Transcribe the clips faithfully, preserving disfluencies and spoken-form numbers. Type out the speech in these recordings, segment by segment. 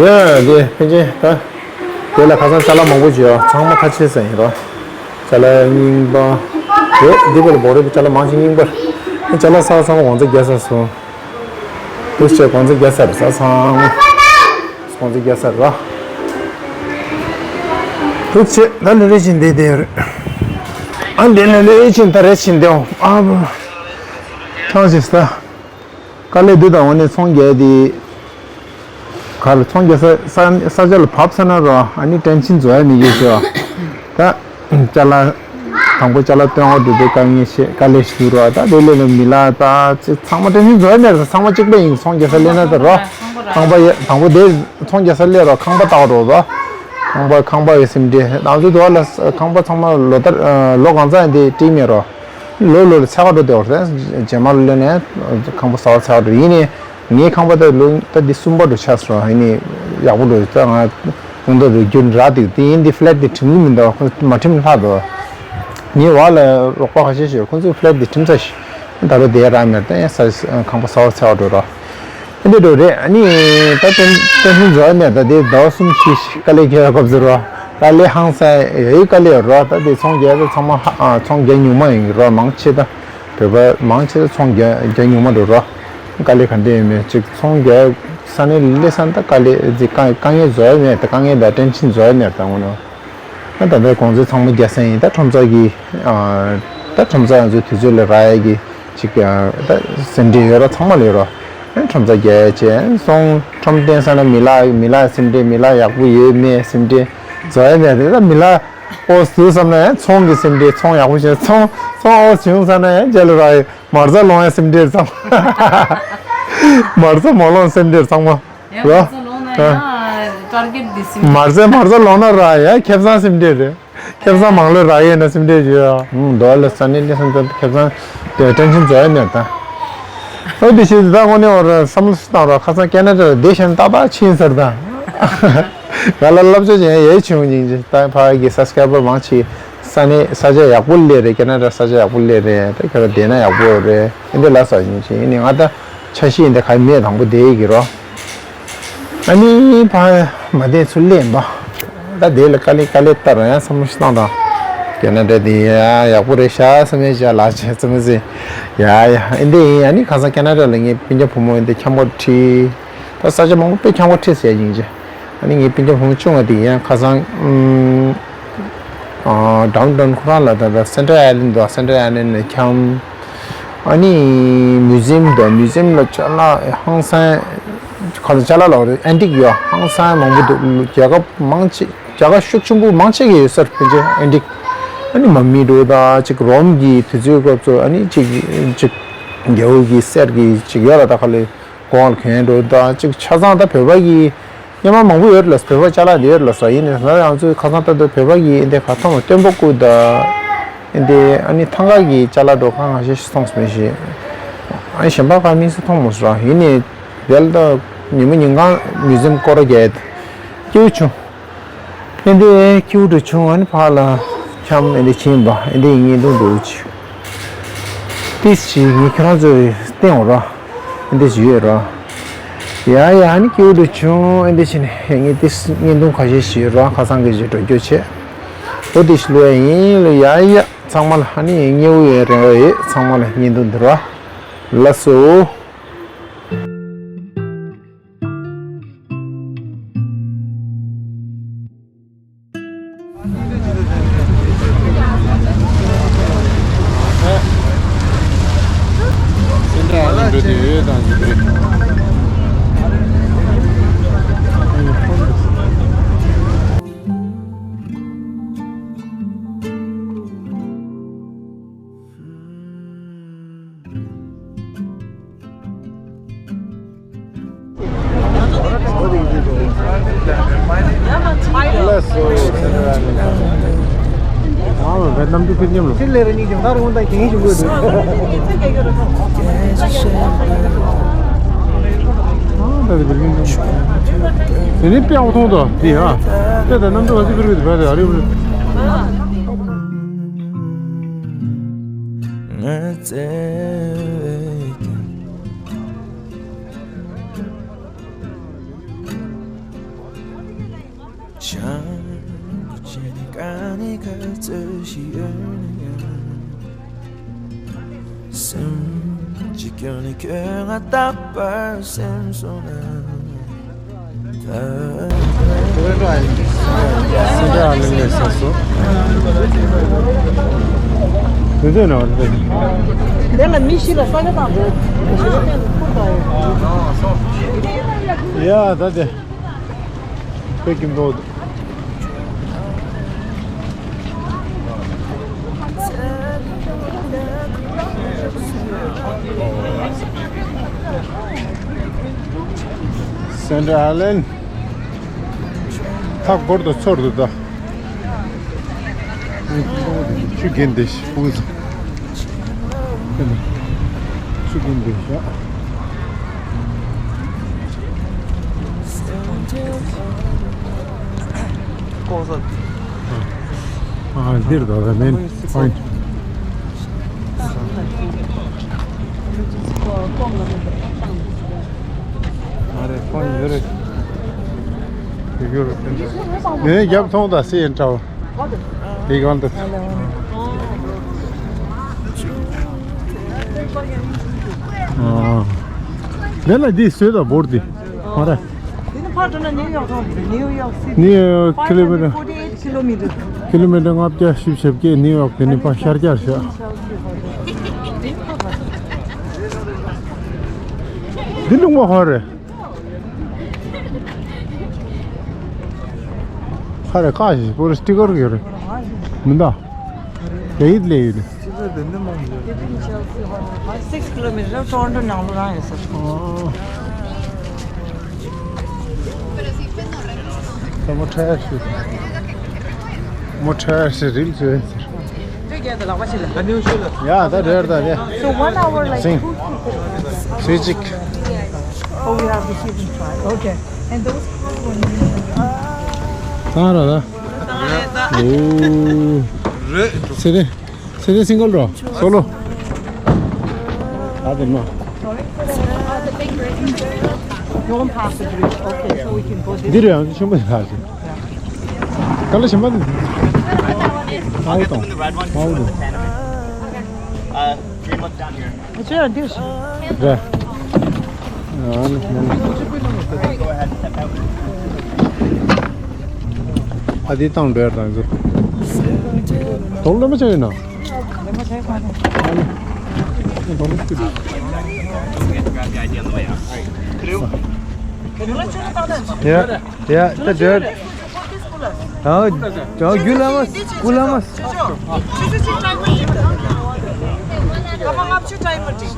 ཨ་དེ་ཕན་ཆད་ད་དེ་ལ་ཁ་སང་ཅ་ལག་མང་པོ་བྱོས་ཨ། ཚང་མ་ཁ་ཕྱེ་ཟ་ཡིན་རོ། ཅ་ལག་རྙིང་པ་རེད། འདི་བར་ལ་བོ་རེད། ཅ་ལག་མང་ཆེ་རྙིང་པ་རེད། ཅ་ལག་ས་ཚང་མ་གོང་ཚད་བརྒྱབ་ཚར་སོང་། དུ་ཆེ་གོང་ཚད་བརྒྱབ་ཚར། ས་ཚང་མ་གོང་ཚད་བརྒྱབ་ཚར་རོ། དུ་ཆེ་ད་ལི་རེ་བཞིན་འདི་དེ་རེད། ཨ་འདི་ལི་རེ་བཞིན་ད་རེ་བཞིན་དེ་ཨ་བ་ཐང་ཞིག་ས། དཀའ་ལས་འདི་དང་འོ་ནས་ཚོང་རྒྱག་དེ། ག་ལ་ཚོང་རྒྱག་ས་ས་ས་ཆ་ལ་བབས་ས་ན་རོ། ཨ་ནི་ཏན་ཤིན་བཟོ་ཡ་མི་དགོས་ཤོ། ད་ཅ་ལག་དང་པོ་ཅ་ལག་སྟོན་འོག་འགྲོ་དུས་དཀའ་ངལ་ཤེས་དཀའ་ལས་ཞིག་འདུག་རོ། ད་དེ་ལས་ནས་མི་ལ་ད་ཅི་ཚང་མ་ཏན་ཤིན་བཟོ་ཡ་མེད་རོ། ཚང་མ་གཅིག་པ་ཡིན། ཚོང་རྒྱག་ས་སླེབས་ན་ད་རོ། ཁང་པ་ཡ་དང་པོ་དེ་ཚོང་རྒྱག་ས་སླེབས་རོ། ཁང་པ་བཏགས་རོ་ད། ཁང་པ་ཁང་པ་ཡི་སེམས་ཁྲལ་ང་ཚོ་དུ་བ་ལ་ཁང་པ་ཚང་མ་ལོ་ལྟར་ལོ་གང་ཚང་ཡིན་དེ་བྲིས་མེད་རོ། ལོ་ལོ་ལ་ཚ་བ་འགྲོ་བདེ་བར་རེད། རྗེས་མ་ལོ་ལོན་ནས་ཁང་པ་ཟ་བར་ཚ་བ་འགྲོ་ཡིན་ནི། ངའི་ཁང་པ་ད་ལོ་ད་འདི་གསུམ་པ་འགྲོ་ཆགས་སོང་། ཡིན་ནི་ཡག་པོ་འགྲོ་ད་ང་གུང་ད་རུ་རྒྱུན་རག་འདུག་དེ་ཡིན་འདི་ཕ་ལེ་ཊི་འདི་གྲིམ་གི་མི་འདུག་ཁོ་མ་གྲིམ་ལྷག་འདུག་ངའི་བ་ལ་རོགས་པ་ཁ་ཤས་ཤིག་ཁོ་ཚོས་ཕ་ལེ་ཊི་འདི་གྲིམ་ཚ་ཞིག་ད་རུ་དེ་རག་མེད་ད་ཡིན་ས་ཁང་པ་ཟ་བར་ཚ་བ་འགྲོ་རོགས། འདི་འགྲོ་རེད། ཨ་ནི་ད་ཏན་ཏན་ཧིན་བཟོ་ཡ་མེད། ད་དེ་ཟླ་བ་གསུམ་ཞིག་དཀའ་ལས་ཁྱེར་ཡ་སྐབས་ཟེར་བ་དཀའ་ལས་ཧང་སང་ཡ་ཡི་དཀའ་ལས་ཡོད་རོ། ད་དེ་ཚོང་རྒྱག་ད་ཚང་མ་ཧ་ཨ་ཚོང་རྒྱག་ཉུང་མ་ཡིན་རོ། མང་ཆེ་ད་བོད་པ་མང་ཆེ་ད་ཚོང་རྒྱག་རྒྱག་ཉུང་མ་འགྲོ་རོ། དཀའ་ལས་ག་འདྲ་ཡོད་མེད་ཅིག་ཚོང་རྒྱག་ས་ནས་ལས་ས་ད་དཀའ་ལས་ཅིག་དཀའ་དཀའ་ངལ་བཟོ་ཡ་མེད། ད་དཀའ་ངལ་ད་ཏན་ཤིན་བཟོ་ཡ་མེད་ད་ངོ་ནོ། ད་ད་ལྟ་གོང་ཚད་ཚང་མ་རྒྱ་སེང་ཡིན། ད་ཁྲོམ་ཚོགས་ཀྱི་ད་ཁྲོམ་ཚོགས་ང་ཚོའི་དུས་ཚོད་ལ་རག་ཡ་གི་ཅིག་ད་སེམས་ཁྲལ་ཡོད་ར་ཚང་མ་ལ་ཡོད་ར། ཁྲོམ་ཚོགས་རྒྱ་ཡ་ཆེ་སོང་ཁྲོམ་བསྟན་ས་ན་མི་ལ་མི་ལ་སེམས་ཁྲལ་མི་ལ་ཡག་པོ་ཡོད་མེད་སེམས་ཁྲལ་བཟོ་ཡ་མེད་རེད། ད་མི་ལ་ཨོ་སུ་བསམ་ན་ཡང་ཚོང་གི་སེམས་ཁྲལ་ཚོང་ཡག་པོ་བྱས་ཚོང་ཚོང་ཨོ་བྱུང་ས་ན་ཡང་རྒྱ་ལ་རག་ཡ་མར་ཚ་ལོང་ཡ་སེམས་ཁྲལ་ཚང་མ་མར་ཚ་མ་ལོང་སེམས་ཁྲལ་ཚང་མ། ཡང་རོ། ཁ་སང་ལོང་ན་ཡང་ཊར་གེཊ་འདི་སིམ། མར་ཟས་མར་ཟས་ལོང་ན་ར་ཡ་ཁེ་བཟང་སིམ་འདྲེ་རེད། ཁེ་བཟང་མང་ལོས་ར་ཡས་ན་སིམ་འདྲེ་ཞུ་ཡ། ཧུང་རྡོ་ལ་ས་ནི་ལི་སང་ཙམ་ཁེ་བཟང་དེ་ཏན་ཤིན་བཟོ་ཡ་མེད་ད། ཨོ་དེ་ཤེས་ད་དངོས་གནས་བར་བསམ་བློ་སུ་བཏང་ར་ཁ་སང་ཀེ་ན་ཌ་ལ་བསྡད་ཤེན་ཏག་ཏག་ཕྱིན་ཟེར་ད། ང་ལ་བསླབ་བྱ་ཅན་ཡའི་ཆུང་ཉིང་ཅི་ད་ཕ་གི་སབ་སི་ཀ་རའི་བར་མང་ཆེ་ས་ནི་ས་ཆ་ཡག་པོ་སླེབས་རེད། ཀེ་ན་ཌ་ས་ཆ་ཡག་པོ་སླེབས་རེད། ད་ཁྱོད་ར་བསྡད་ན་ཡག་པོ་རེད། ཨེ་འདྲ་ལ་ས་ཉིང་ཅི་ཡིན་ནི་ང་ད་ཆ་ཤས་ཡིན་ད་ག་མེད་དང་པོ་བསྡད་ཡི་གི་རོ། ཨ་ནི་ཕ་མ་བསྡད་ཚུར་སླེབས་པ། ད་དེ་ལ་དཀའ་ལས་དཀའ་ལས་ལྟར་ཡང་བསམ་བློ་ཞིག་བཏང་དང་། ཀེ་ན་ཌ་དེ་ཡ་ཡག་པོ་རེད་ཤག་བསམ་ཡས་བཞག་ལག་ཆ་བཙུམ་ཟིན། ཡ་ཡ་ཨེ་འདི་ཡིན། ཨ་ནི་ཁ་སང་ཀེ་ན་ཌ་ལ་ངའི་སྤུན་ཀྱག་བུ་མོ་ཨེ་འདི་འཁྱམ་པོ་ཁྲིད། ད་ས་ཆ་མང་པོ་དཔེ་འཁྱམ་པོ་ཁྲིད་ཟེར་ཡིན་ཅི། ཨ་ནི་ངའི་སྤུན་ཀྱག་བུ་མོ་ཆུང་བ་དེ་ཡང་ཁ་སང་ཨུམ། ཨ་ཌའུན་ཊའུན་ཁོ་རང་ལ་ད་ལྟ་སེན་ཊྲལ་ཨའི་ལེན་ཌ་དང་སེན་ཊྲལ་ཨའི་ལེན་ཌ་ལ་འཁྱམ། ཨ་ནི་མིའུ་ཛི་ཡམ་དང་མིའུ་ཛི་ཡམ་ལ་ཅ་ལག་ཧང་སང་། ཁ་ལ་ཅ་ལག་ལོག་རེད། ཨན་ཊིག་ཡོད་ཧང་སང་མང་པོ་འདུག་རྒྱལ་ཁབ་མང་ཆེ་རྒྱལ་ཁབ་ཤུགས་ཆེན་པོ་མང་ཆེ་གི་ཡོད་སར་ཕན་ཆེ་ཨན་ཊིག་ཨ་ནི་མ་མི་འགྲོ་ད་ཅིག་རོམ་གི་དུས་ཚོད་སྐབས་སུ་ཨ་ནི་ཅིག་ཅིག་རྒྱལ་པོ་གི་གསེར་གི་ཅིག་ཡོད་ལ་ད་ཁ་ལས་གོང་ལ་གྱོན་འགྲོ་ད་ཅིག་ཆ་ཚང་ད་བོད་པ་གི་སྔོན་མ་མང་པོ་ཡོད་ལ་བོད་པ་ཅ་ལག་འདི་ཡོད་ལ་ས་ཡིན་ནས་ང་རང་ཚོའི་ཁ་སང་ད་ལྟ་བོད་པ་གི་འདི་ག་ཐོང་ལ་སྟོན་པ་སྐུ་ད་འདི་ཨ་ནི་ཐང་ག་གི་ཅ་ལག་འགྲོ་ཁང་ང་ཤེས་ཤེས་མཐོང་སོང་ཞེས་ཨ་ནི་གཞན་པ་ག་མིན་སུ་མཐོང་མོ་སོ་ཡིན་ནས་དེ་ལ་ད་ཉི་མ་ཉིན་གང་མིའུ་ཛི་ཡམ་སྐོར་ར་རྒྱག་ཡས་སྐྱིད་པོ་བྱུང་། ཨེ་འདི་ཁྱེའུ་འགྲོ་བྱུང་ཨ་ནི་ཕར་ལ་འཁྱམ་ཨེ་འདི་ཕྱིན་པ་ཨེ་འདི་ཡིན་ངེས་འདུག་འདུག་ཅིག་ཏིས་ཅིག་ངས་ཁྱེད་རང་ཚོའི་སྟེང་འོ་ར་ཨེ་འདི་ཅིག་ཡོད་ར། ཡ་ཡ་ཨ་ནི་ཁྱེའུ་འགྲོ་བྱུང་ཨེ་འདི་ཕྱིན་ངས་ཏིས་བརྙན་ཐུང་ཁ་ཤས་ཤིག་ཡོད་ར་ཁ་སང་གི་ཅིག་འགྲོ་རྒྱུ་བྱས། འོ་དེ་ཞིག་ལོས་ཡ་ཡིན་ལོས་ཡ་ཡ་ཚང་མ་ལ་ཨ་ནི་ངས་དངོས་པོ་ཡོད་རེ་བ་ཡོད་ཚང་མ་ལ་བརྙན་ཐུང་འདི་ར་ལགས་སོ། དེ་ནས་དཔེ་ཨོ་ཐོང་དོ་དེ་ཡ། དཔེ་དང་རྣམ་འགྲོ་བ་ཟི་ཕུར་གི་དེ་བ་རེད་ཨ་རེ་བུ། ང་བཙལ་བའི་རྒྱུ། གཅིག་ཀྱང་ནི་ཁ་རྩོད་ཞིག་ཡོད་ན་ཡང་། སེམས་གཅིག་ཀྱང་ནི་ཁྱོད་ང་རྟག་པར་སེམས་སོང་ན། ད་སེམས་ཁྲལ་ཨ་ལེ་ལེ་ས་སོ། དེ་ཚོ་ན་བར་དེ། དེ་ལ་མི་ཤི་ལ་ས་ཆ་དང་འགྲོ། ཡ་ད་དེ། དཔེ་ཀྱི་མདོག་འདུག Sandra Allen. ཐག་འབོར་དུ་ཚོར་འདུག་ད། ཆུ་རྒྱུན་དེ་ཕུགས། ཆུ་རྒྱུན་དེ་བཞག་ཨ། འདིར་ད་ད་མིན། ཨོ། ཨ་རེ་ཁོང་ཡོད་རེད། ཡོད་རེད། ངས་རྒྱབ་མཐོང་ད་སེ་ཡན་འདྲ་བ། དེ་གང་དུ། ཨ། དེ་ལ་འདི་བཟོས་ད་འབོར་འདི། ཨ་རེ། དེ་ནི་ཕར་འགྲོ་ན་ནིའུ་ཡོག་ཐོན། ནིའུ་ཡོག་སི་ཊི། ནིའུ་ཡོག་ཁི་ལོ་མི་ཊར། ཕའིབ་ཧན་ཌེཌ་ཕོར་ཊི་ཨེཊ་ཁི་ལོ་མི་ཊར། ཁི་ལོ་མི་ཊར་ལྔ་བརྒྱ་བཞི་བཅུ་ཞེ་བརྒྱད། ནིའུ་ཡོག་དེ་ནི་ཕར་ཤར་རྒྱག་བཞག་འདི་ལུང་པ་ཧོར་རེད། ཁ་རེ་ཁ་ཞིག་པོ་རེ་སི་ཊི་ཀར་ཡོད་རེད། མི་འདའ། རྒྱ་ཡིག་ལས་ཡོད་རེད། Six kilometer Toronto ནང་ལོགས་རང་ཡོད་ས། ཨོ། ད་མོ་ཁྲ་ཡ་ཞིག་མོ་ཁྲ་ཡ་ཞིག་རིལ་ཟེར། ཡ་ད་རེར་ད་རེ། So one hour, like, སིང་། Two people. སིང་གཅིག Oh, we have the season try. Okay. And those hot ones. ད་ར་ད། ཨོ། རེད། སེ་རེ། སེ་རེ་སིང་གལ་རོ། སོ་ལོ། ད་དེ་མ། Don't pass the bridge. Okay, so we can go this འདི་རེད། ཡང་ཆེན་པོ་ཡ་ཞིག་ག་ལ་ཞིམ་པ་འདི། I'll get them in the red one. I'll do. Uh, three months down here. རེད། ཨ་དེ་བཏང་འདྲ་དང་ཟེར། དོག་ལེ་མ་བྱས་ཡིན་ན། ཡ། ཡ། ད་འདྲ། ཨ། ཨ། རྒྱུ་ལ་མ། ཀུ་ལ་མ། ཆུ་ཆུ་ཆུ་ཊའི་མར་ཅིག་ཨ་མ་ལྔ་བཅུ་ཊའི་མར་ཅིག་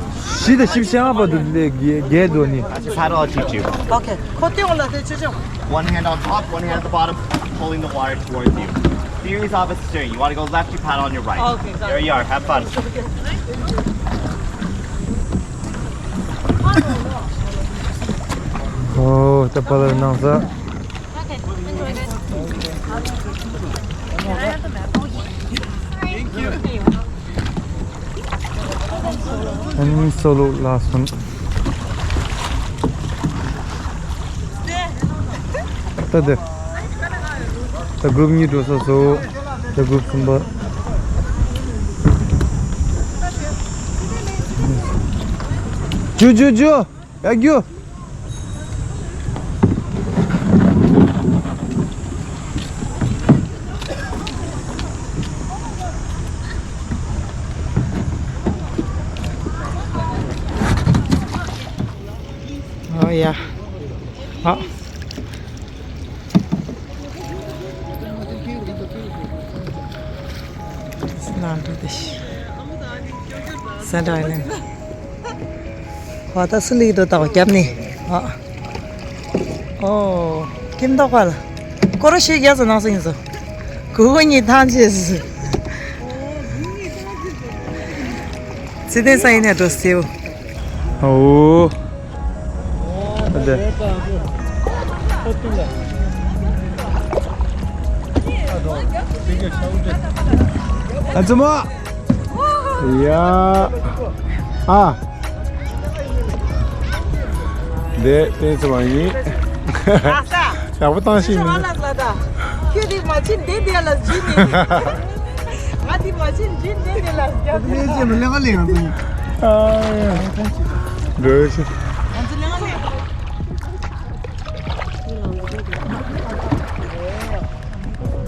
ཞི་ད་ཞིབ་ཤ་བ་དུ་ལེ་རྒྱལ་དོ་ནི། Paddle, I'll teach you. Okay. ཁོ་ཏེ་འོ་ལ་དེ་ཆུ་ཆུ། One hand on top, one hand at the bottom, pulling the water towards you. Theory's opposite steering. You want to go left, you paddle on your right. Okay, got it. There you are. Have fun. ཨོ། ད་པ་ལ་ནང་ས། ཨན་སོ་ལོ་ལ་སོང་། ད་དེ། ད་གུ་རུབ་གཉིས་འགྲོ་ས་སོ། ད་གུ་རུབ་གསུམ་པ། ཇུ་ཇུ་ཇུ། ཡ་རྒྱུ། ཨོ་ཡ། ཨ། ནང་དུ་དེ་ཤི། སེན་ཊར་ཨའི་ལེན། ཝ་ད་སི་ལི་དུ་ཏག་རྒྱབ་ནི། ཨ། ཨོ། ཁྱིམ་ཐོག་པ་ལ། སྐོར་ཞིག་རྒྱབ་ཙམ་ནང་སེང་སོ། གུ་གུ་གཉིས་ཐང་ཆད་སོ། ཚེ་བརྟན་ས་ཡིན་ནས་འགྲོ་སེའུ། ཨོ། ཨ་ཙི་མ། ཡ། ཨ། དེ་དེ་ཙི་མ་ཡིན། ཡག་པོ་བཏང་ཤེས་མིན། ཁྱོད་དེ་ མ་ཕྱིན་དེ་དེ་ལ་ཇི་ནས། ང་དེ་མ་ཕྱིན་ཇི་དེ་དེ་ལ་རྒྱབ་ནས། ཨ་ཡ། འགྲོ་ཤི།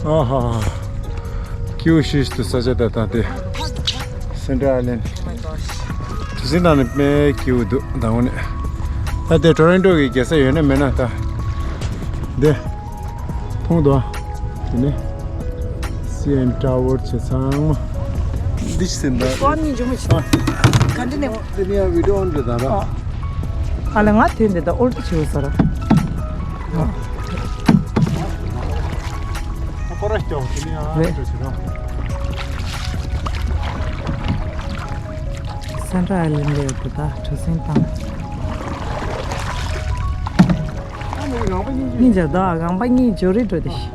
ཨ་ཧ་ཧ། ཀིའུ་ཤིས་ཏུ་ས་ཆ་ད་ད་དེ། སེན་ཊར་ཨའི་ལེན་ཌི། གྲུ་གཟིངས་ནང་ནས་དཔེ་སྐྱིད་པོ་འདུག་ད་དངོས་གནས། ད་དེ་ཊོ་རོན་ཊོ་གི་རྒྱལ་ས་ཡོད་ན་མེད་ན་ད། འདི། མཐོང་འདུག་དེ་ནས། སི་ཨེན་ཊ་ཝར་བྱས་ཚང་མ། འདི་ཕྱི་ཟིན་ད། ཀོ་ནི་ཇུ་མུ་ཆི། ག་འདི་ནས། དེ་ནས་ཡང་བི་ཌིའོ་ཨོན་རེད་ད་ར། ཨ་ལ་ང་དེ་འདི་ད་ཨོལ་ཏི་ཆེ་བ་ས་ར། ཨ་ཀོ་ར་སྐྱོ་དེ་ནས་ཡང་རེད། ཨོལ་ཏི་ཆེ་ར། སེན་ཊར་ཨའི་ལེན་ཌི་ལ་ཡོད་པ་ད་གྲུ་གཟིངས་དང་། གཉིས་འཇར་ད་གང་པ་གཉིས་འཇོ་རི་འགྲོ་དེ་ཤི།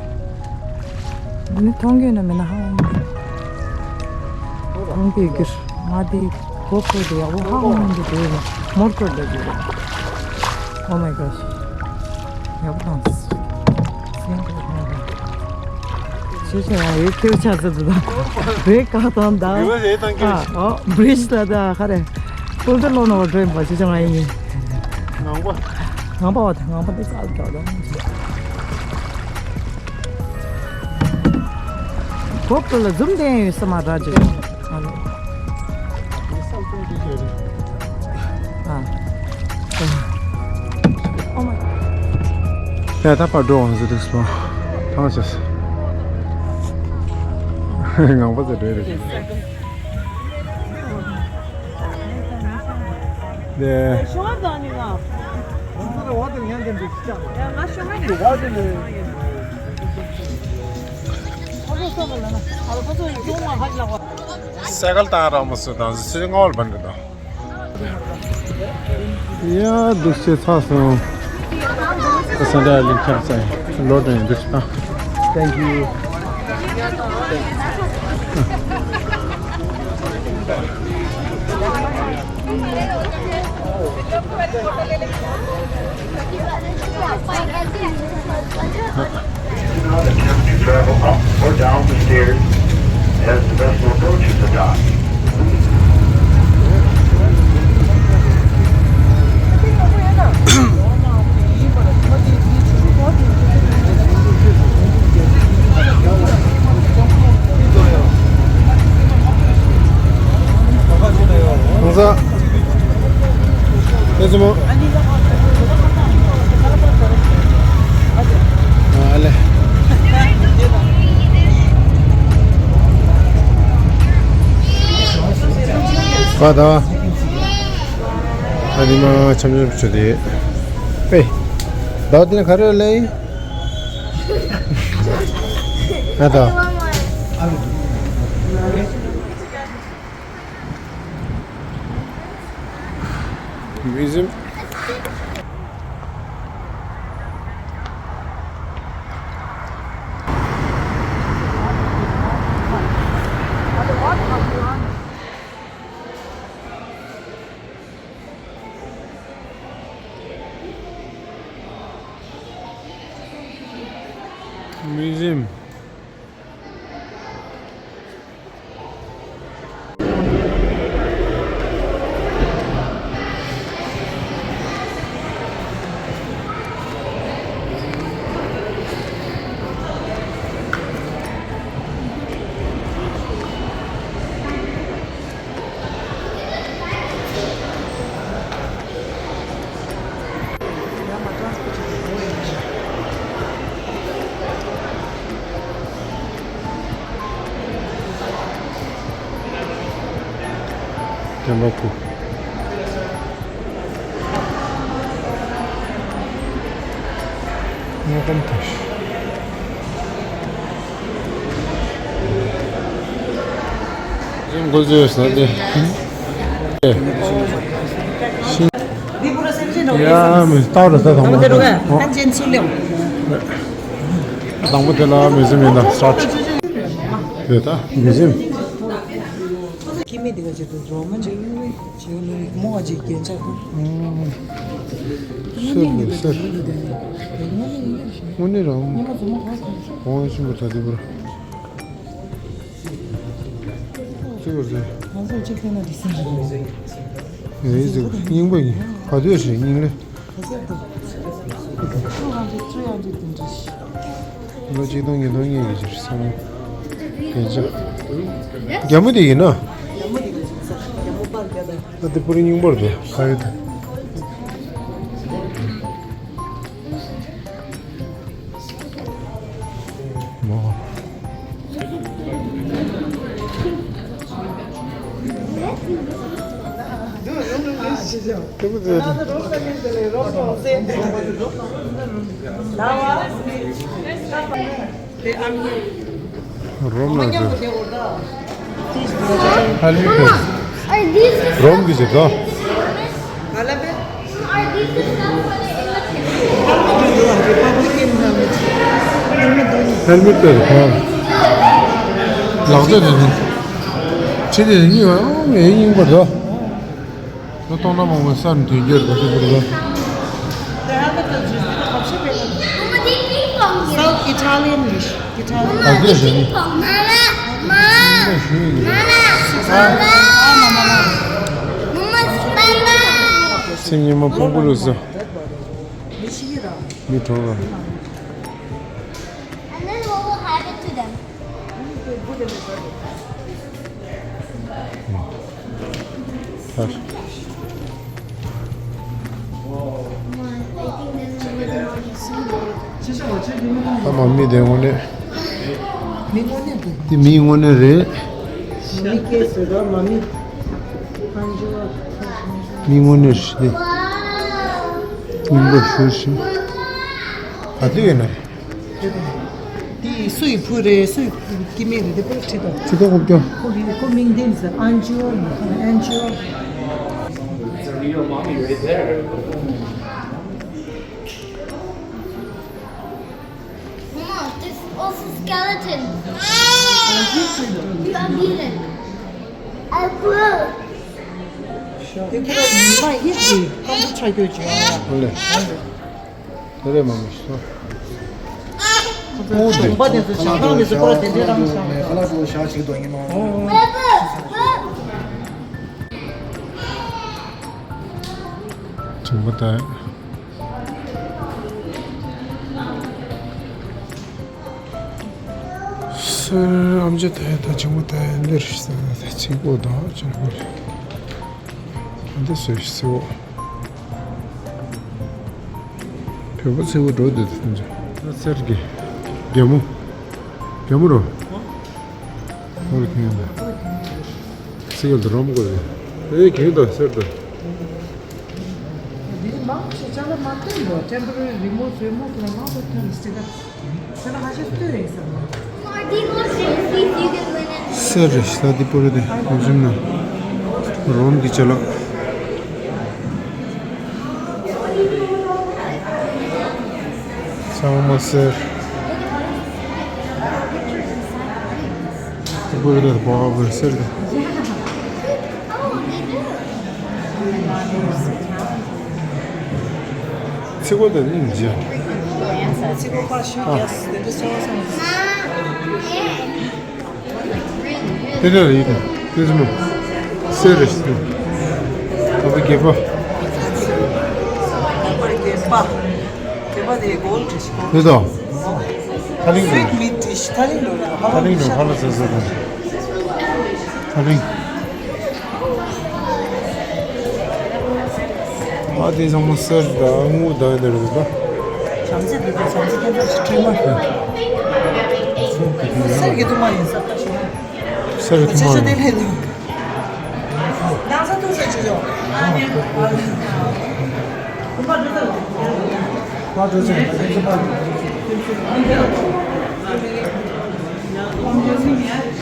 འདི་ནི་མཐོང་རྒྱུ་ན་མེད་ན་ཧ་ཧོང་། མཐོང་རྒྱུ་རྒྱུར་ང་དེ་གོ་ཁོ་དེ་ཡག་པོ་ཧ་ཧོང་འདི་དེ་ནི་མོར་ཁོར་དེ་དེ་རེད། Oh my gosh. ཡག་པོ་དང་། སེམས་ཁོ་ཧོང་དང་། ཤེས་བྱ་ཡང་ཡོད་ཁྱེའུ་ཆ་ཚ་དུ་དང་། རེད་ཀ་དང་དང་། ཡོད་རེད་དང་ཁྱེའུ། ཨ་ཨོ་བྷི་རིཇ་ལ་ད་ཁ་རེ། ཀུལ་ཏེ་ལོ་ནོ་བ་འགྲོ་ཡིན་པ་ཤེས་བྱ་ང་ཡིན། ངང་པ། ངང་པ་བ་དང་ངང་པ་འདི་ཚ་དུ་དང་། གོ་ཀུ་ལ་ཛུམ་ལྡན་ཡོད་ས་མ་ར་ཇི། ཨ་ལོ། ཨ། ཡ་ད་པར་འགྲོ་འོང་ཟེར་དུས་སོ། ཐང་ཆད། ངང་པ་ཟེར་འགྲོ་ཡི་རེད། ལས། སའི་ཀལ་བཏང་རག་མ་སོང་དང་སུ་ངའོ་ལ་བན་རེད་དང་། ཡ་འདུག་སེ་ཚ་སོང་། ད་སེན་ཊར་ཨའི་ལེན་ཌི་ཁྱབ་ཚར་ཡིན། ལོ་དྲན་འདུག་སེ་བཏང་། Thank you. Do not attempt to travel up or down the stairs as the vessel approaches the dock. ཨ་ལེ། ཨ་ད། ཨ་ནི་མ་འཆམ་འཆམ་བྱོས་ཏེ། ཨེ། ད་དེ་ནི་ག་རེ་ལས། ཨ་ད། Museum. Museum. དེ་འདྲ་ཁུ། ངོ་གམ་ཐོ་ཤི། ཅིང་གོ་ཟེར་ས་དེ། ཤིང་། ཡ་མི་ལྟ་རུ་ད་དང་པོ། དང་པོ་དེ་ལ་མི་ཟིན་མིན་ད་སྟཱར་ཊི། དེ་ད་མི་ཟིན། ཁྱིམ་མི་འདི་ག་ ཅེས་དང་འགྲོ་མ་ཅིག་ཡོད་རེད། ཅེས་ལ་རིག་མོ་བ་ཅིག་རྒྱན་ཆ་དང་། ཨང་། སེར་མོ་སེར། དངོས་གནས་རང་། ཉི་མ་རྫུན་མ་ག་ཚོད། གོང་ཆེན་པོ་ད་དེ་བར། ཅི་ཡོད་རེད། ང་ཚོ་གཅིག་བལྟས་ན་དེ་སེམས་ཞིག་ཡོད་རེད། ཨེ་ཟེར་རྙིང་པ་ཡིན། ག་དུས་རེད་རྙིང་ལེ། ལོ་གཅིག་སྟོང་ཉིས་སྟོང་གཉིས་ཀྱི་ཕྱིར་སོང་། རྒྱ་མོ་དེ་ཡིན་ན། ད་དེ་པུ་རི་རྙིང་པར་འདུག་ག་ཡོད་དེ། མོ། རོམ་ལ་ཟེར། ཧ་ལས་པས། རོམ་གྱི་ཟེར་དོ། ཧེལ་མེད་པས་གོ། ལག་ཆ་དེ་ནི། ཕྱི་དེ་རྙིང་བ་ཨང་ངའི་རྙིང་པ་དོ། ལོ་སྟོང་ཕྲག་མང་པོའི་སར་དུས་འགྱུར་དང་དེ་ཚོ་རེད། South Italian རེད། Italian། ཨ་ཟེར་ཟེར་ནི། སེམས་ཉི་མ་ཕུང་པོ་ལུས་སོ། མི་གྲོངས་ར། And then what will happen to them? ད་མ་མི་དེ་དངོས་གནས། མི་དངོས་གནས་འདུག་དེ་མི་དངོས་གནས་རེད། མི་སྐད་ཟེར་ད་མ་མི། མི་དངོས་གནས་རེད་དེ། སྙིང་པོ་ཞུ་ཞིང་། ག་དུས་ཡིན་ན་རེད། དེ་སུ་ཡི་བུ་རེད། སུ་ཡི་སྐྱེ་དམན་རེད། དེ་པར་ཁྲིད་དང་། ཁྲིད་དང་ཁོ་སྐྱོ། ཁོ་རེད། ཁོ་མིང་དེ་ཟེར་ཨན་ཅོ། ཨན་ཅོ། It's a real mommy right there. Mama, this is also skeleton. You are villain. I will. དེ་ཁོ་རང་ཉི་མ་ཡིད་ཀྱི་སྐམ་པོ་ཆགས་རྒྱུ་ཅིག་ཡོང་ཡ། ཨོ་ལེ། དེ་རེད་མ་མི་ཤི་སོང་། ཨོ་དེ། གྲོང་པ་དེ་ཚོ་ཞང་ཐང་དེ་ཚོ་ཁོ་རང་དེ་འདྲའི་རང་ཞང་། ཁ་ལག་ཏུ་ཞག་ཅིག་དོ་ཉི་མ། ཨོ། གྲོང་པ་དེ། སེར་ཨམ་ཅོག་དེ་ད་ཆེན་པོ་དེ་འདིར་ས་ད་ཆེན་པོ་དང་ཆེན་པོ་རེད། འདི་སེར་སེར་བོ། བོད་པ་སེར་བོ་འགྲོ་འདི་དེ་ཚོ། ད་སེར་གི་རྒྱ་མོ། རྒྱ་མོ་རོ། ཧོར་ཁེངས་ད། སེ་གལ་དུ་རོམ་གོ་རེད། ཨེ་ཁེངས་ད་སེར་ད། འདི་མང་ཆེ་ཆ་ལ་མ་སྟོན་དོ། Temporary remove remove ལ་མང་པོ་སྟོན་སྲིད་ད། ས་ན་ཧ་ཤ་སྟོན་རེད་ས་ན། སེར་རེད་ཤ་འདི་པོ་རེད་དེ་ཧུ་ཇིམ་ན། རོམ་གྱི་ཅ་ལག་ཚང་མ་སེར། འདི་པོ་རེད་དེ་བ་བ་སེར་དེ། ཚིག་པ་དང་སྙིང་རྗེ། ཚིག་པ་ཕར་ཞུ་རྒྱག་དེ་འདྲ་ཚོར་བ་སོང་། དེ་འདྲ་རེད་ཡིན་དང་དེ་ཚོ་མོ། སེར་རེད་ཟེར། ད་པ་རྒྱལ་པ། རྒྱལ་པ་རྒྱལ་པ་དེ་གོལ་ཌི་ཞིག་གོ། དེ་དང་། ཐ་ལིང་། ཕིག་མི་ཌི་ཞིག་ཐ་ལིང་ལོ་རེད། ཐ་ལིང་ལོ་ཧ་ལ་ཟེར་ཟེར་དང་། ཐ་ལིང་། ཨ་དེ་ཚང་མ་སེར་དང་དངུལ་དང་འདི་རེད་ད། བྱམས་བརྩེ་དེ་ཚོ་བྱམས་བརྩེ་ཁྱེད་ཚོ་ཁྲིད་མ་རེད། སེར་གྱི་ཐུག་མ་ཡིན་ས་ཁ་ཤས། སེར་གྱི་ཐུག་མ་ཡིན། ཁྱེད་ཚོ་དེ་ལས་ལ། ཡང་ས་ཐུག་ས་ཆུ་ཆོག་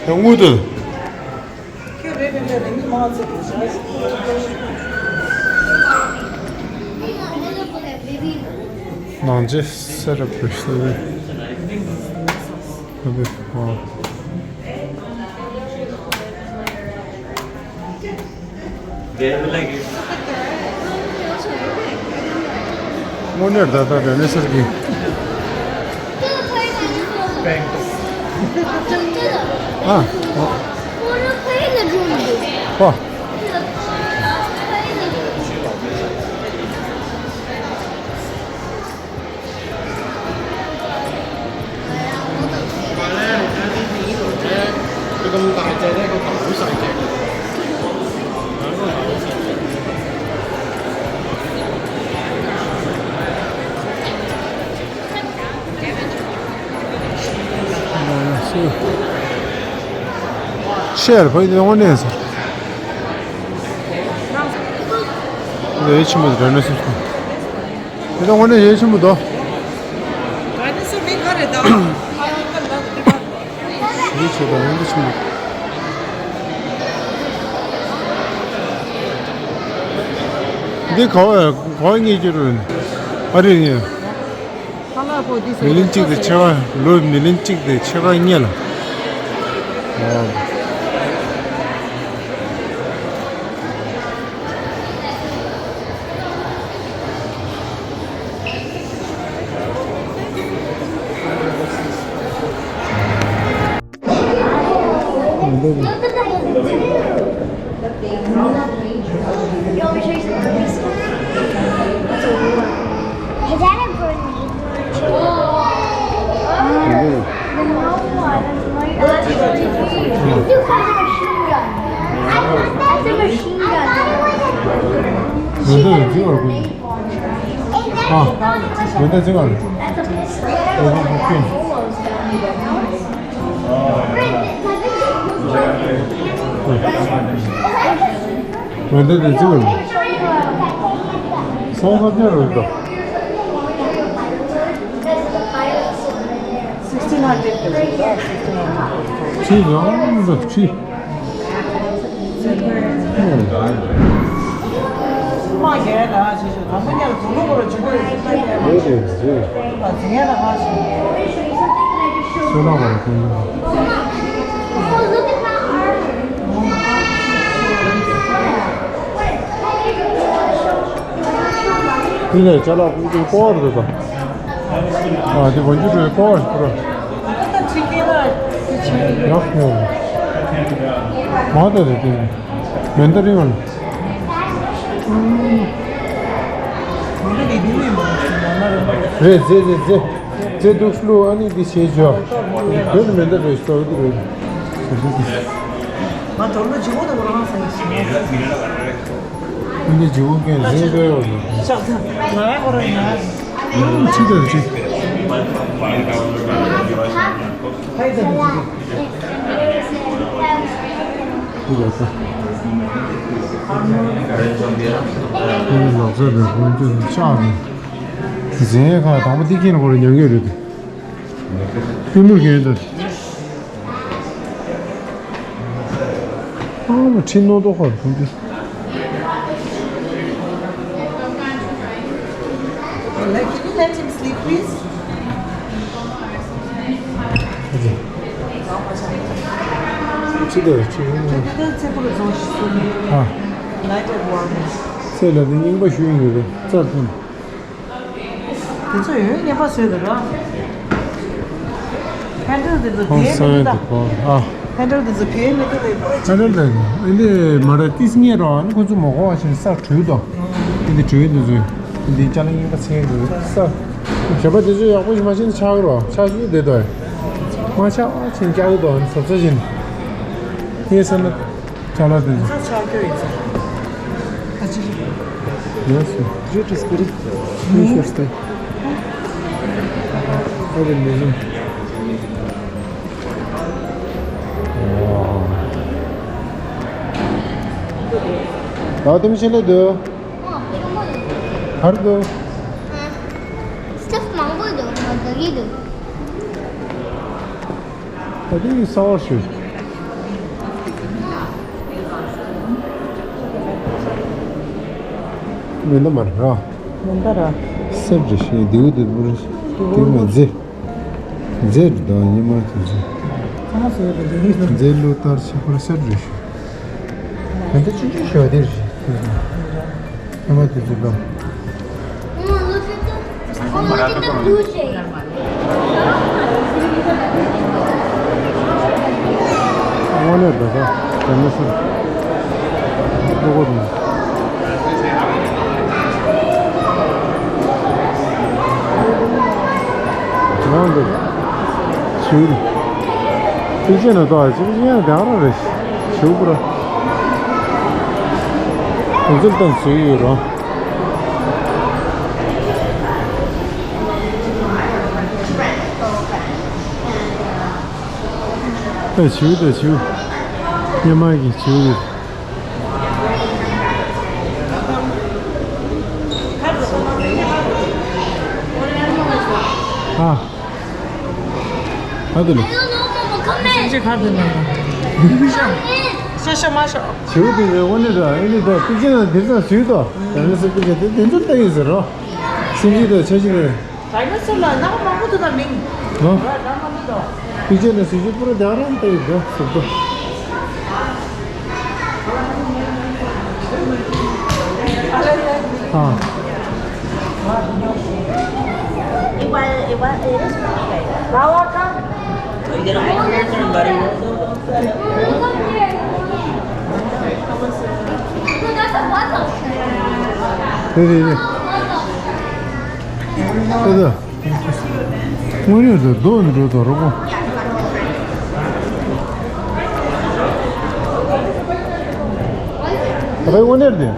དངུལ་དུ། ནང་ཆེ་སེ་རབ་པོ་ཤི་ཨ་བེ་ཨ། དངོས་གནས་ད་ལྟ་དྲན་ནས་ཟེར་གི། ཨ། ཨོ། ཨོ། ཤེར་ཕ་ཡི་དངོས་གནས་ཟེར། ལས་ཆེན་པོ་དེ་འདྲ་ནས་སུ། དེ་དང་དངོས་གནས་ཡེ་ཆེན་པོ་འདུག་ཨ་ནི་སུ་མི་ག་རེ་དང་། ཡེ་ཆེ་དང་ཡོང་གི་ཆེན་པོ། འདི་ག་བ་ག་བ་ངེས་ཀྱི་རུ། ཨ་རི་ངེས། མི་ལིན་གཅིག་དེ་ཕྱེད་ཀ་ལོ་མི་ལིན་གཅིག་དེ་ཕྱེད་ཀ་ཉེ་ལ། འོན་ཏེ་དེ་ཚོ་སོང་ས་ཆ་རུ་དོ། Sixteen hundred དེ་རེད། Sixteen hundred ཁྲི་ཡོངས་སུ་ཁྲི། མ་རྒྱལ་ལ་ཞེས་ཞུ། དང་པོ་ཉལ་དུ་ལུག་རུ་བྱེད་དགོས་ཡོད་ས་རེད། ལས་དེ་ཟེར། ཨ་ཟིན་ཡ་ལ་ཁ་ཞིག་སོ་ལ་བར་ཁོང་། དེ་ནས་ཅ་ལག་ཀུན་ཀུན་ཀོར་རེད་དོ། ཨ་དེ་བང་རྒྱུག་རེད་ཀོར་རེད། ཡག་ཡོད། མ་དེ་རེད་དེ། མེ་མདའ་རིང་ཨ། རེད་རེད་རེད་རེད། རྗེས་འདུག་བླུག་ཨ་ནི་འདི་བྱེད་ཆོག་དོན་མེད་འདྲ་རེད་ཤོག་འདི་རེད། ང་དོར་ལོ་ཇི་མོ་དང་རང་སང་ཞིང་། འདི་ཇི་མོ་ཀན་རིང་པོའི་འོག་ནས། ཆགས་ཐུབ་ང་རང་ཁོ་རང་ཡིན་ན། ཅི་དང་ཅི། ཕའི་ཙམ་ཞིག་འདི་ལ་ས། འདི་ལག་རྩལ་པའི་དཔལ་འབྱོར་ཤག་རེད། ཟས་ཁ་དང་པོ་འདི་ཁྱེད་ལ་ཁོ་རང་མྱང་གི་རེད། པུས་མོ་གྱོན་དང་། ཨ་མ་ཁྲིད་ནོར་དོ་ཁོ་ཐུང་དུས། Can you let him sleep, please? ཅི་དང་ཅི། ཨ། Night at one. ཚེ་ལ་དེ་རྙིང་པ་ཞུ་ཡིན་ཡོད་རེད་རྩ་ཐུང་། དེ་ཚོ་ཡོད་ངེས་པ་བཟོས་འདུག་ར། ཧན་ཌལ་དེ་ཚོ་ཧོན་སན་དེ་གོ་ཨ། ཧན་ཌལ་དེ་ཚོ་གས་མི་འདུག་ལས་ཧན་ཌལ་དེ་འདི་མ་རེད་ཏིས་ངེས་རོ་ཨ་ནི་ཁོ་ཚོ་མ་གོ་བ་ཞིག་ས་བྲུས་དོ། འདི་འདི་བྲུས་འདི་ཚོ་འདི་ཅ་ལག་རྙིང་པ་ཚན་འདུག་ས། བྱ་བ་དེ་ཚོ་ཡག་པོ་ཞིག་མ་ཤེས་ན་ཆག་རོ་ཆག་ཤུགས་དེ་དོ། མ་ཆག་ཕྱིན་རྒྱག་དོ་ཟབ་ས་བཞིན། ངས་བསམ་ན། ཅ་ལག་དེ་ཚོ། ས་ཆག་རྒྱུ་ཡིན་ས། ཨ་ཅི། ཡོད་སོ། རི་ཏྲིས་པི་རི། མི་ཤོར་སྟེ། ཨ་རི་མི་ཟུམ། ད་དེ་མི་ཤེས་ལེ་འདུག་ཨ། ཆུང་མ་འདུག་གར་འདུག་ཨ། སི་ཊཕ་མང་པོ་འདུག་ང་དགའ་གི་འདུག་ད་དེ་གི་གསར་པ་ཞིག་མེ་མདའ་མ་རེད་ར། མེ་མདའ་ར། སེར་རེ་ཞིག་དེའུ་དེ་བུ་རེ་ཞིག་དེ་མ་མཛེ། མཛེ་རེ་དང་ཉི་མ་དེ་མཛེ། ཚང་མ་བཟོས་པ་འདི་ཡིན་ནོ། མཛེ་ལོ་ལྟར་ཆགས་པར་སེར་རེ་ཞིག་མེ་མདའ་ཆུང་ཆུང་ཞིག་དེ་རེ་ཞིག་ཨ་མ་དེ་ཚོ་ལ། Mama, look at the, Mama, look at the blue jay. དངོས་གནས་ད་ལྟ་དེ་མི་སྲིད། ལྟོ་གོ་དང་། ཡང་འདུག་ཞུ། ཅི་བྱས་ན་ཏོག་ཅི་བྱས་ན་དེ་རང་རེད། ཞུ་པུ་ར། ཁོང་ཚོར་ཏང་ཚུལ་ཡོད་རོ། ཨེ་བྱིའུ་དང་བྱིའུ། སྙེ་མ་གི་བྱིའུ་ཡོད། ཨ། ཨ་དེ་ལ། སེམས་ཅན་ག་དེ་ལ་ཤ་ཤ་མ་ཤ། བྱིའུ་དེ་ལས་དངོས་གནས་ར་ཨེ་ནི་དོ་པི་ཅི་ན་དེ་ཚ་བྱིའུ་དོ། ད་ནི་སེ་པི་ཅི་དེ་དེ་ཚོ་ལྟ་ཡིན་ཟེར་རོ། སེམས་ཅན་དོ་ཆ་ཞིག་རེད། ཌའི་ནོ་སོར་ལ་རྣམ་པ་མང་པོ་འདུག་ད་མིང་། ཨ། ར་རྣམ་པ་མི་འདུག་པི་ཅི་ན་སེམས་ཅན་པུ་ར་དེ་རང་ལྟ་ཡིན་དོ་ཟེར་དོ། ཨ། དེ་དེ་དེ། དེ་དེ། དངོས་གནས་དུ་རྡོ་འགྲོ་དང་རོ་ཀོ། རེ་དངོས་གནས་དེ།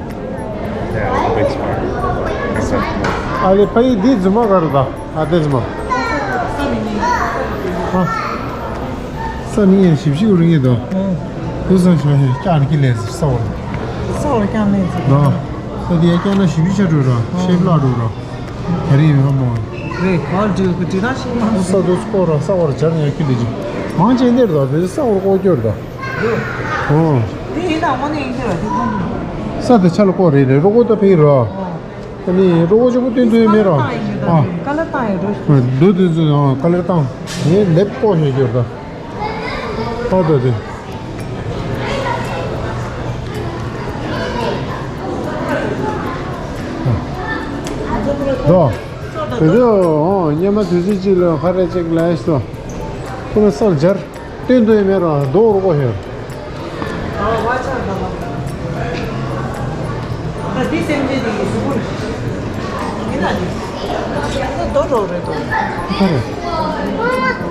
ཨ་ལེ་ཕ་ཡི་འདི་རྫུན་མ་ག་རེ་ད་ཨ་དེ་རྫུན་མ། ཨ། ས་ནི་ཡན་ཞིབ་ཞིབ་རིང་ཡིན་དོ། དུ་སང་ཤོ་ཧེ་ཀྱང་ནི་ཀི་ལེ་ས་བར། ས་བར་ཀྱང་ནི་ཟེར། ནོ། ས་དེ་ཡ་ཀྱང་ན་ཞིབ་ཞིབ་ཆ་འགྲོ་ར་ཤེབ་ལ་འགྲོ་ར། ད་རེས་ཡོད་མོ། རེད་གོ་འདྲི་གི་འདྲི་ན་ཤེས་མ། ས་དུ་སྐོར་ར་ས་བར་སྦྱར་ཡ་ཀི་ལེ་ཅི། མང་ཆེ་འདིར་དོ་དེ་ས་བར་ཀོ་སྐྱོར་དོ། ཨོ། དེ་ཡིན་ན་དངོས་གནས་ཡིན་གྱི་ར་དེ་ཁོང་གི། ས་དེ་ཆ་ལ་ཀོ་རེད་རེད་རོ་ཀོ་ད་ཕེ་རོ། ཨ་ནི་རོ་ཀོ་ཆུ་བོ་སྟོན་དུ་མེད་རོ། ཨ། ཀ་ལར་བཏང་ཡོད་རོ། འདུག་དུས་ཚོད་ཀ་ལར་བཏང་། ངས་ལེབ་ཀོ་ཞེས་སྐྱོར་དོ། ཨོ་དོ་དེ། འགྲོ། དེ་ཚོ་ཨོ་སྙེ་མ་དུས་ཚོད་གཅིག་ལ་ཁ་རས་གཅིག་ལ་ཨེ་སོ། ཁོ་ར་སར་སྦྱར། སྟོན་དུ་མེད་ར་རྡོ་རུ་ཀོ་ཧེ། ཨ་བ་ཆ་ད་བ། ད་འདི་སེམས་ཅན་དེ་གི་གཟུགས་པོ་རེད། ཡིན་ན་འདི། ད་རྡོ་རོ་རེད་དོ། ཁ་རེད།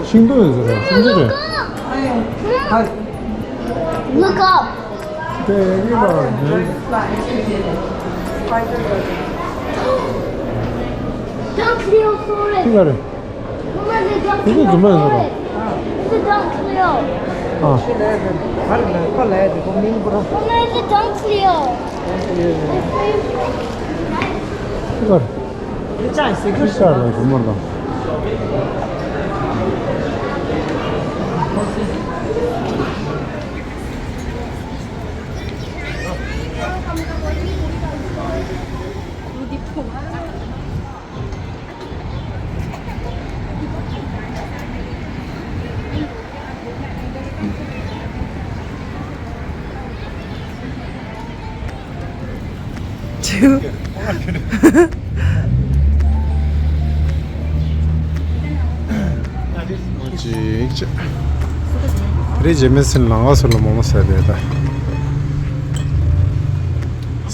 ཤིང་ཏོག་ཡོད་ཟེར་ར་སེམས་ཅན་རེད། ཨ་ཡོ། ཧ། Look up. དེ་ཡིན་པ་རེད། Don't feel for it. ཤིང་ཁ་རེད། དེ་ཚོ་རྫུན་མ་ཡིན་ཟེར་རོ། དེ་ཚོ་ཌོན་ཁི་ལི་ཨོ། ཨ། ཁོ་ལ་ཡ་དེ་ཁོ་མིང་པོ་རོ། ཁོ་ལ་ཡ་དེ་ཌོན་ཁི་ལི་ཨོ། ཤིང་ཁ་རེད། དེ་ཅང་ཟེར་རྒྱུ་ཤིང་ཁ་ལ་རྫུན་མ་དང་། ཅིག་ཅིག་རེ་རྗེས་མའི་སྲིན་ལང་ག་སོ་ལ་མོ་མོ་ཟ་དེ་ད།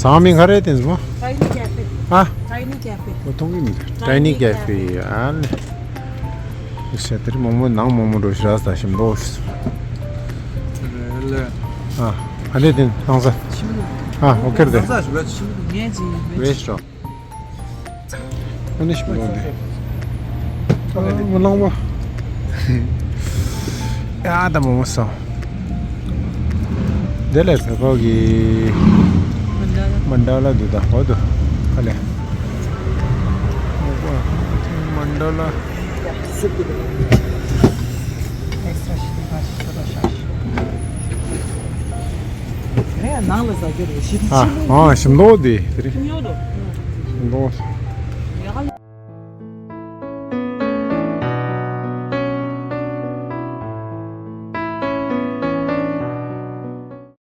ཟ་མི་ག་རེ་དེ་ཟ་མོ། Tiny cafe. ཨ། Tiny cafe. མཐོང་གི་མི་འདུག Tiny Tiny cafe cafe. ཨ་ནི། ཤ་དེར་མོག་མོག་ནང་མོག་མོག་འགྲོ་ཤ་ཟ་ཞིམ་པོ། ཨ་ཨ་ནི་དེ་ནང་ས། ཨ་ཨོ་ཁེ་རེད། ནང་ས་ཞིམ་པོ་ཞིམ་པོ་ངས་ཅི་ཡིན་པས། ཝེ་སི་ཊི་རོ། ཨ་ནི་ཞིམ་པོ་འདི། ཨ་མོ་ནང་པོ། ཡ་ད་མོག་མོག་ཟ། དེ་ལས་བོད་པ་གི་མན་ཌ་ལ་འདུག་ད་ཧོ་དུ་ཨ་ལེ། མན་ཌ་ལ། ཨ་ཨ་ཞིམ་མདོག་དེ་དེ་རིང་ཞིམ་མདོག།